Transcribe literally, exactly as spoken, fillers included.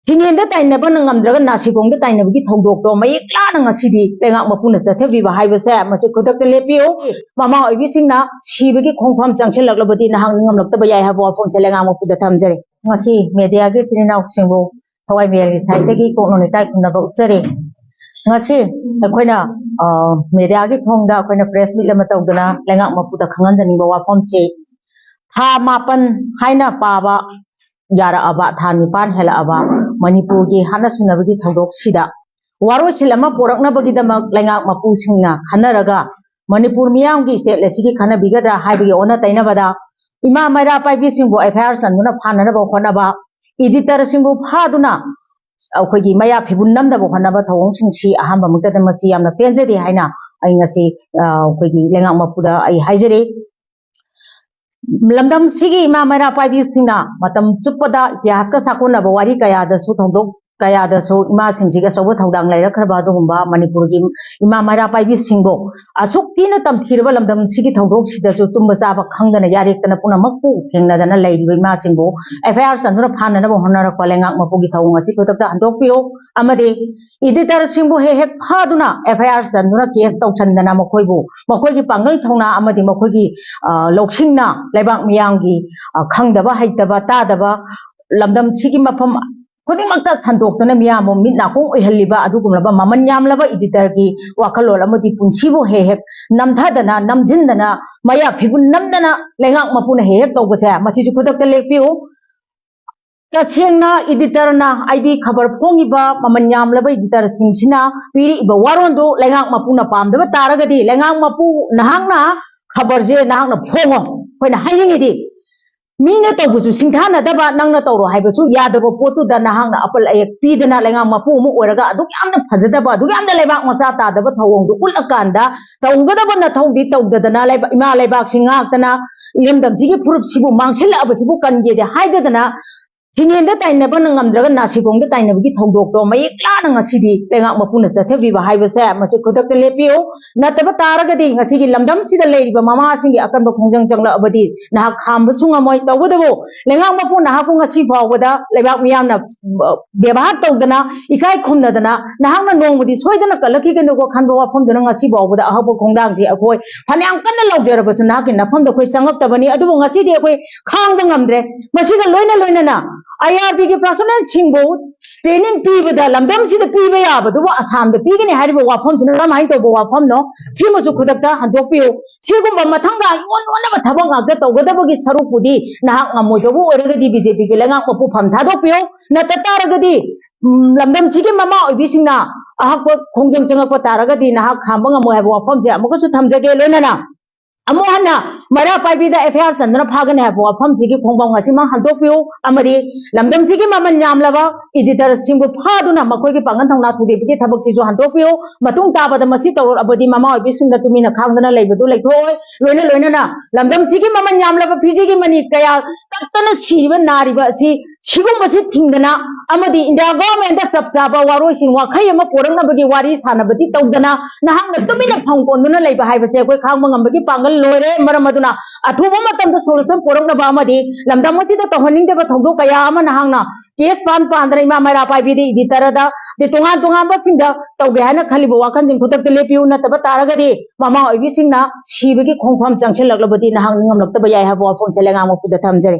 ꯍꯤꯡꯉꯦꯟꯗ ꯇꯥꯏꯅꯕꯅ ꯉꯝꯗ꯭ꯔꯒ ꯅꯥꯁꯤꯈꯣꯡꯗ ꯇꯥꯏꯅꯕꯒꯤ ꯊꯧꯗꯣꯛꯇꯣ ꯃꯌꯦꯛ ꯂꯥꯅ ꯉꯁꯤꯗꯤ ꯂꯩꯉꯥꯛ ꯃꯄꯨꯅ ꯆꯠꯊꯕꯤꯕ ꯍꯥꯏꯕꯁꯦ ꯃꯁꯤ ꯈꯨꯗꯛꯇ ꯂꯦꯞꯄꯤꯌꯨ꯫ ꯃꯃꯥ ꯑꯣꯏꯕꯤꯁꯤꯡꯅ ꯁꯤꯕꯒꯤ ꯈꯣꯡꯐꯝ ꯆꯪꯁꯤꯜꯂꯛꯂꯕꯗꯤ ꯅꯍꯥꯛꯅ ꯉꯝꯂꯛꯇꯕ ꯌꯥꯏ ꯍꯥꯏꯕ ꯋꯥꯐꯝꯁꯦ ꯂꯩꯉꯥꯛ ꯃꯄꯨꯗ ꯊꯝꯖꯔꯤ꯫ ꯉꯁꯤ ꯃꯦꯗꯤꯌꯥꯒꯤ ꯏꯆꯤꯟ ꯏꯅꯥꯎꯁꯤꯡꯕꯨ ꯊꯋꯥꯏ ꯃꯌꯦꯜꯒꯤ ꯁꯥꯏꯠꯇꯒꯤ ꯀꯣꯛꯅꯣꯟ ꯏꯀꯥꯏ ꯈꯨꯝꯅꯕ ꯎꯠꯆꯔꯤ꯫ ꯉꯁꯤ ꯑꯩꯈꯣꯏꯅ ꯃꯦꯗꯤꯌꯥꯒꯤ ꯊꯣꯡꯗ ꯑꯩꯈꯣꯏꯅ ꯄ꯭ꯔꯦꯁ ꯃꯤꯠ ꯑꯃ ꯇꯧꯗꯨꯅ ꯂꯩꯉꯥꯛ ꯃꯄꯨꯗ ꯈꯪꯍꯟꯖꯅꯤꯡꯕ ꯋꯥꯐꯝꯁꯤ, ꯊꯥ ꯃꯥꯄꯟ ꯍꯥꯏꯅ ꯄꯥꯕ ꯌꯥꯔꯛꯑꯕ, ꯊꯥ ꯅꯤꯄꯥꯟ ꯍꯦꯜꯂꯛꯑꯕ ꯃꯅꯤꯄꯨꯔꯒꯤ ꯍꯥꯠꯅ ꯁꯨꯅꯕꯒꯤ ꯊꯧꯗꯣꯛꯁꯤꯗ ꯋꯥꯔꯣꯏꯁꯤꯟ ꯑꯃ ꯄꯣꯔꯛꯅꯕꯒꯤꯗꯃꯛ ꯂꯩꯉꯥꯛ ꯃꯄꯨꯁꯤꯡꯅ ꯈꯟꯅꯔꯒ ꯃꯅꯤꯄꯨꯔ ꯃꯤꯌꯥꯝꯒꯤ ꯏꯁꯇꯦꯠ ꯑꯁꯤꯒꯤ ꯈꯟꯅꯕꯤꯒꯗ꯭ꯔꯥ ꯍꯥꯏꯕꯒꯤ ꯑꯣꯟꯅ ꯇꯩꯅꯕꯗ ꯏꯃꯥ ꯃꯩꯔꯥ ꯄꯥꯏꯕꯤꯁꯤꯡꯕꯨ ꯑꯦꯐ ꯑꯥꯏ ꯑꯥꯔ ꯆꯟꯗꯨꯅ ꯐꯥꯅꯅꯕ ꯍꯣꯠꯅꯕ, ꯏꯗꯤꯇꯔꯁꯤꯡꯕꯨ ꯐꯥꯗꯨꯅ ꯑꯩꯈꯣꯏꯒꯤ ꯃꯌꯥ ꯐꯤꯕꯨꯟ ꯅꯝꯗꯕ ꯍꯣꯠꯅꯕ ꯊꯧꯑꯣꯡꯁꯤꯡꯁꯤ ꯑꯍꯥꯟꯕꯃꯛꯇꯗ ꯃꯁꯤ ꯌꯥꯝꯅ ꯄꯦꯟꯖꯗꯦ ꯍꯥꯏꯅ ꯑꯩ ꯉꯁꯤ, ꯑ, ꯑꯩꯈꯣꯏꯒꯤ ꯂꯩꯉꯥꯛ ꯃꯄꯨꯗ ꯑꯩ ꯍꯥꯏꯖꯔꯤ꯫ ꯂꯝꯗꯝꯁꯤꯒꯤ ꯏꯃꯥ ꯃꯩꯔꯥ ꯄꯥꯏꯕꯤꯁꯤꯡꯅ ꯃꯇꯝ ꯆꯨꯞꯄꯗ ꯏꯇꯤꯍꯥꯁꯀ ꯁꯥꯒꯣꯟꯅꯕ ꯋꯥꯔꯤ ꯀꯌꯥꯗꯁꯨ, ꯊꯧꯗꯣꯛ ꯀꯌꯥꯗꯁꯨ ꯏꯃꯥꯁꯤꯡꯁꯤꯒꯤ ꯑꯆꯧꯕ ꯊꯧꯗꯥꯡ ꯂꯩꯔꯛꯈ꯭ꯔꯕ ꯑꯗꯨꯒꯨꯝꯕ ꯃꯅꯤꯄꯨꯔꯒꯤ ꯏꯃꯥ ꯃꯩꯔꯥ ꯄꯥꯏꯕꯤꯁꯤꯡꯕꯨ ꯑꯁꯨꯛ ꯊꯤꯅ ꯇꯝꯊꯤꯔꯕ ꯂꯝꯗꯝꯁꯤꯒꯤ ꯊꯧꯗꯣꯛꯁꯤꯗꯁꯨ ꯇꯨꯝꯕ ꯆꯥꯕ ꯈꯪꯗꯅ ꯌꯥꯔꯦꯛꯇꯅ ꯄꯨꯝꯅꯃꯛꯄꯨ ꯊꯦꯡꯅꯗꯅ ꯂꯩꯔꯤꯕ ꯏꯃꯥꯁꯤꯡꯕꯨ ꯑꯦꯐ ꯑꯥꯏ ꯑꯥꯔ ꯆꯟꯗꯨꯅ ꯐꯥꯅꯅꯕ ꯍꯣꯠꯅꯔꯛꯄ ꯂꯩꯉꯥꯛ ꯃꯄꯨꯒꯤ ꯊꯧꯑꯣꯡ ꯑꯁꯤ ꯈꯨꯗꯛꯇ ꯍꯟꯗꯣꯛꯄꯤꯌꯨ꯫ ꯑꯃꯗꯤ ꯏꯗꯤꯇꯔꯁꯤꯡꯕꯨ ꯍꯦꯛ ꯍꯦꯛ ꯐꯥꯗꯨꯅ ꯑꯦꯐ ꯑꯥꯏ ꯑꯥꯔ ꯆꯟꯗꯨꯅ ꯀꯦꯁ ꯇꯧꯁꯟꯗꯅ ꯃꯈꯣꯏꯕꯨ ꯃꯈꯣꯏꯒꯤ ꯄꯥꯡꯒꯜ ꯊꯧꯅꯥ ꯑꯃꯗꯤ ꯃꯈꯣꯏꯒꯤ, ꯑ, ꯂꯧꯁꯤꯡꯅ ꯂꯩꯕꯥꯛ ꯃꯤꯌꯥꯝꯒꯤ, ꯑ, ꯈꯪꯗꯕ ꯍꯩꯇꯕ ꯇꯥꯗꯕ ꯂꯝꯗꯝꯁꯤꯒꯤ ꯃꯐꯝ ꯈꯨꯗꯤꯡꯃꯛꯇ ꯁꯟꯗꯣꯛꯇꯨꯅ ꯃꯤꯌꯥꯝꯕꯨ ꯃꯤꯠ ꯅꯥꯀꯣꯡ ꯑꯣꯏꯍꯜꯂꯤꯕ ꯑꯗꯨꯒꯨꯝꯂꯕ ꯃꯃꯜ ꯌꯥꯝꯂꯕ ꯏꯗꯤꯇꯔꯒꯤ ꯋꯥꯈꯜꯂꯣꯟ ꯑꯃꯗꯤ ꯄꯨꯟꯁꯤꯕꯨ ꯍꯦꯛ ꯍꯦꯛ ꯅꯝꯊꯗꯅ, ꯅꯝꯖꯤꯟꯗꯅ, ꯃꯌꯥ ꯐꯤꯕꯨꯟ ꯅꯝꯗꯅ ꯂꯩꯉꯥꯛ ꯃꯄꯨꯅ ꯍꯦꯛ ꯍꯦꯛ ꯇꯧꯕꯁꯦ ꯃꯁꯤꯁꯨ ꯈꯨꯗꯛꯇ ꯂꯦꯞꯄꯤꯌꯨ꯫ ꯇꯁꯦꯡꯅ ꯏꯗꯤꯇꯔꯅ, ꯍꯥꯏꯗꯤ ꯈꯕꯔ ꯐꯣꯡꯉꯤꯕ ꯃꯃꯜ ꯌꯥꯝꯂꯕ ꯏꯗꯤꯇꯔꯁꯤꯡꯁꯤꯅ ꯄꯤꯔꯛꯏꯕ ꯋꯥꯔꯣꯜꯗꯨ ꯂꯩꯉꯥꯛ ꯃꯄꯨꯅ ꯄꯥꯝꯗꯕ ꯇꯥꯔꯒꯗꯤ, ꯂꯩꯉꯥꯛ ꯃꯄꯨ, ꯅꯍꯥꯛꯅ ꯈꯕꯔꯁꯦ ꯅꯍꯥꯛꯅ ꯐꯣꯡꯉꯣ꯫ ꯑꯩꯈꯣꯏꯅ ꯍꯥꯏꯅꯤꯡꯉꯤꯗꯤ, ꯃꯤꯅ ꯇꯧꯕꯁꯨ ꯁꯤꯡꯊꯥꯅꯗꯕ, ꯅꯪꯅ ꯇꯧꯔꯣ ꯍꯥꯏꯕꯁꯨ ꯌꯥꯗꯕ ꯄꯣꯠꯇꯨꯗ ꯅꯍꯥꯛꯅ ꯑꯄꯜ ꯑꯌꯦꯛ ꯄꯤꯗꯅ ꯂꯩꯉꯥꯛ ꯃꯄꯨ ꯑꯃ ꯑꯣꯏꯔꯒ ꯑꯗꯨꯛ ꯌꯥꯝꯅ ꯐꯖꯗꯕ, ꯑꯗꯨꯛ ꯌꯥꯝꯅ ꯂꯩꯕꯥꯛ ꯃꯆꯥ ꯇꯥꯗꯕ ꯊꯧꯑꯣꯡꯗꯨ ꯎꯠꯂꯀꯥꯟꯗ, ꯇꯧꯒꯗꯕ ꯅꯊꯧꯗꯤ ꯇꯧꯗꯗꯅ, ꯂꯩꯕꯥꯛ, ꯏꯃꯥ ꯂꯩꯕꯥꯛꯁꯤ ꯉꯥꯛꯇꯅ, ꯏꯔꯝꯗꯝꯁꯤꯒꯤ ꯐꯨꯔꯨꯞꯁꯤꯕꯨ ꯃꯥꯡꯁꯤꯜꯂꯛꯑꯕꯁꯤꯕꯨ ꯀꯟꯒꯦꯗꯤ ꯍꯥꯏꯗꯗꯅ, ꯍꯤꯡꯉꯦꯟꯗ ꯇꯥꯏꯅꯕꯅ ꯉꯝꯗ꯭ꯔꯒ ꯅꯥꯁꯤꯈꯣꯡꯗ ꯇꯥꯏꯅꯕꯒꯤ ꯊꯧꯗꯣꯛꯇꯣ ꯃꯌꯦꯛ ꯇꯥꯅ ꯉꯁꯤꯗꯤ ꯂꯩꯉꯥꯛ ꯃꯄꯨꯅ ꯆꯠꯊꯕꯤꯕ ꯍꯥꯏꯕꯁꯦ ꯃꯁꯤ ꯈꯨꯗꯛꯇ ꯂꯦꯞꯄꯤꯌꯨ꯫ ꯅꯠꯇꯕ ꯇꯥꯔꯒꯗꯤ ꯉꯁꯤꯒꯤ ꯂꯝꯗꯝꯁꯤꯗ ꯂꯩꯔꯤꯕ ꯃꯃꯥꯁꯤꯡꯒꯤ ꯑꯀꯟꯕ ꯈꯣꯡꯖꯪ ꯆꯪꯂꯛꯑꯕꯗꯤ ꯅꯍꯥꯛ ꯈꯥꯝꯕꯁꯨ ꯉꯝꯃꯣꯏ꯫ ꯇꯧꯕꯇꯕꯨ ꯂꯩꯉꯥꯛ ꯃꯄꯨ ꯅꯍꯥꯛꯄꯨ ꯉꯁꯤ ꯐꯥꯎꯕꯗ ꯂꯩꯕꯥꯛ ꯃꯤꯌꯥꯝꯅ, ꯑ, ꯕꯦꯕꯥꯔ ꯇꯧꯗꯅ, ꯏꯀꯥꯏ ꯈꯨꯝꯅꯗꯅ, ꯅꯍꯥꯛꯅ ꯅꯣꯡꯃꯗꯤ ꯁꯣꯏꯗꯅ ꯀꯜꯂꯛꯈꯤꯒꯅꯤꯀꯣ ꯈꯟꯕ ꯋꯥꯐꯝꯗꯨꯅ ꯉꯁꯤ ꯐꯥꯎꯕꯗ ꯑꯍꯛꯄ ꯈꯣꯡꯊꯥꯡꯁꯤ ꯑꯩꯈꯣꯏ ꯐꯅꯌꯥꯝ ꯀꯟꯅ ꯂꯧꯖꯔꯕꯁꯨ ꯅꯍꯥꯛꯀꯤ ꯅꯐꯝꯗ ꯑꯩꯈꯣꯏ ꯆꯪꯉꯛꯇꯕꯅꯤ꯫ ꯑꯗꯨꯕꯨ ꯉꯁꯤꯗꯤ ꯑꯩꯈꯣꯏ ꯈꯥꯡꯕ ꯉꯝꯗ꯭ꯔꯦ꯫ ꯃꯁꯤꯒ ꯂꯣꯏꯅ ꯂꯣꯏꯅꯅ ꯑꯥꯏ ꯑꯥꯔ ꯕꯤꯒꯤ ꯄꯥꯔꯁꯣꯅꯦꯜꯁꯤꯡꯕꯨ ꯇ꯭ꯔꯦꯅꯤꯡ ꯄꯤꯕꯗ ꯂꯝꯗꯝꯁꯤꯗ ꯄꯤꯕ ꯌꯥꯕꯗꯨꯕꯨ ꯑꯁꯥꯝꯗ ꯄꯤꯒꯅꯤ ꯍꯥꯏꯔꯤꯕ ꯋꯥꯐꯝꯁꯤꯅ ꯀꯔꯝꯍꯥꯏꯅ ꯇꯧꯕ ꯋꯥꯐꯝꯅꯣ? ꯁꯤꯃꯁꯨ ꯈꯨꯗꯛꯇ ꯍꯟꯗꯣꯛꯄꯤꯌꯨ꯫ ꯁꯤꯒꯨꯝꯕ ꯃꯊꯪꯒ ꯏꯑꯣꯟ ꯑꯣꯟꯅꯕ ꯊꯕꯛ ꯉꯥꯛꯇ ꯇꯧꯒꯗꯕꯒꯤ ꯁꯔꯨꯛꯄꯨꯗꯤ ꯅꯍꯥꯛ ꯉꯝꯃꯣꯏꯗꯧꯕ ꯑꯣꯏꯔꯒꯗꯤ ꯕꯤ ꯖꯦ ꯄꯤꯒꯤ ꯂꯩꯉꯥꯛ ꯃꯄꯨ ꯐꯝ ꯊꯥꯗꯣꯛꯄꯤꯌꯨ꯫ ꯅꯠꯇ ꯇꯥꯔꯒꯗꯤ, ꯎꯝ, ꯂꯝꯗꯝꯁꯤꯒꯤ ꯃꯃꯥ ꯑꯣꯏꯕꯤꯁꯤꯡꯅ ꯑꯍꯛꯄ ꯈꯣꯡꯖꯪ ꯆꯪꯉꯛꯄ ꯇꯥꯔꯒꯗꯤ ꯅꯍꯥꯛ ꯈꯥꯝꯕ ꯉꯝꯃꯣꯏ ꯍꯥꯏꯕ ꯋꯥꯐꯝꯁꯦ ꯑꯃꯨꯛꯀꯁꯨ ꯊꯝꯖꯒꯦ꯫ ꯂꯣꯏꯅꯅ ꯑꯃꯨꯛ ꯍꯟꯅ ꯃꯩꯔꯥ ꯄꯥꯏꯕꯤꯗ ꯑꯦꯐ ꯑꯥꯏ ꯑꯥꯔ ꯆꯟꯗꯨꯅ ꯐꯥꯒꯅꯤ ꯍꯥꯏꯕ ꯋꯥꯐꯝꯁꯤꯒꯤ ꯈꯣꯡꯕꯥꯎ ꯉꯁꯤꯃꯛ ꯍꯟꯗꯣꯛꯄꯤꯌꯨ꯫ ꯑꯃꯗꯤ ꯂꯝꯗꯝꯁꯤꯒꯤ ꯃꯃꯜ ꯌꯥꯝꯂꯕ ꯏꯗꯤꯇꯔꯁꯤꯡꯕꯨ ꯐꯥꯗꯨꯅ ꯃꯈꯣꯏꯒꯤ ꯄꯥꯡꯒꯜ ꯊꯧꯅꯥ ꯊꯨꯒꯥꯏꯕꯒꯤ ꯊꯕꯛꯁꯤꯁꯨ ꯍꯟꯗꯣꯛꯄꯤꯌꯨ꯫ ꯃꯇꯨꯡ ꯇꯥꯕꯗ ꯃꯁꯤ ꯇꯧꯔꯛꯂꯕꯗꯤ ꯃꯃꯥ ꯑꯣꯏꯕꯤꯁꯤꯡꯅ ꯇꯨꯃꯤꯟꯅ ꯈꯥꯡꯗꯅ ꯂꯩꯕꯗꯨ ꯂꯩꯊꯣꯛꯑꯣꯏ꯫ ꯂꯣꯏꯅ ꯂꯣꯏꯅꯅ ꯂꯝꯗꯝꯁꯤꯒꯤ ꯃꯃꯜ ꯌꯥꯝꯂꯕ ꯐꯤꯖꯤꯒꯤ ꯃꯅꯤ ꯀꯌꯥ ꯀꯛꯇꯅ ꯁꯤꯔꯤꯕ ꯅꯥꯔꯤꯕ ꯑꯁꯤ ꯁꯤꯒꯨꯝꯕꯁꯤ ꯊꯤꯡꯗꯅ ꯑꯃꯗꯤ ꯏꯟꯗꯤꯌꯥ ꯒꯣꯔꯃꯦꯟꯗ ꯆꯞ ꯆꯥꯕ ꯋꯥꯔꯣꯏꯁꯤꯟ ꯋꯥꯈꯩ ꯑꯃ ꯄꯣꯔꯛꯅꯕꯒꯤ ꯋꯥꯔꯤ ꯁꯥꯟꯅꯕꯗꯤ ꯇꯧꯗꯅ ꯅꯍꯥꯛꯅ ꯇꯨꯃꯤꯟꯅ ꯐꯝ ꯀꯣꯟꯗꯨꯅ ꯂꯩꯕ ꯍꯥꯏꯕꯁꯦ ꯑꯩꯈꯣꯏ ꯈꯥꯡꯕ ꯉꯝꯕꯒꯤ ꯄꯥꯡꯒꯜ ꯂꯣꯏꯔꯦ꯫ ꯃꯔꯝ ꯑꯗꯨꯅ ꯑꯊꯨꯕ ꯃꯇꯝꯗ ꯁꯣꯂꯨꯁꯟ ꯄꯣꯔꯛꯅꯕ ꯑꯃꯗꯤ ꯂꯝꯗꯝ ꯑꯁꯤꯗ ꯇꯧꯍꯟꯅꯤꯡꯗꯕ ꯊꯧꯗꯣꯛ ꯀꯌꯥ ꯑꯃ ꯅꯍꯥꯛꯅ ꯀꯦꯁ ꯄꯥꯟ ꯄꯥꯟꯗꯅ ꯏꯃꯥ ꯃꯩꯔꯥ ꯄꯥꯏꯕꯤꯗ ꯏꯗꯤꯇꯔꯗ ꯑꯗꯩ ꯇꯣꯉꯥꯟ ꯇꯣꯉꯥꯟꯕꯁꯤꯡꯗ ꯇꯧꯒꯦ ꯍꯥꯏꯅ ꯈꯜꯂꯤꯕ ꯋꯥꯈꯜꯁꯤꯡ ꯈꯨꯗꯛꯇ ꯂꯦꯞꯄꯤꯌꯨ꯫ ꯅꯠꯇꯕ ꯇꯥꯔꯒꯗꯤ ꯃꯃꯥ ꯑꯣꯏꯕꯤꯁꯤꯡꯅ ꯁꯤꯕꯒꯤ ꯈꯣꯡꯐꯝ ꯆꯪꯁꯤꯜꯂꯛꯂꯕꯗꯤ ꯅꯍꯥꯛ ꯉꯝꯂꯛꯇꯕ ꯌꯥꯏ ꯍꯥꯏꯕ ꯋꯥꯐꯝꯁꯦ ꯂꯩꯉꯥꯛ ꯃꯄꯨꯗ ꯊꯝꯖꯔꯤ꯫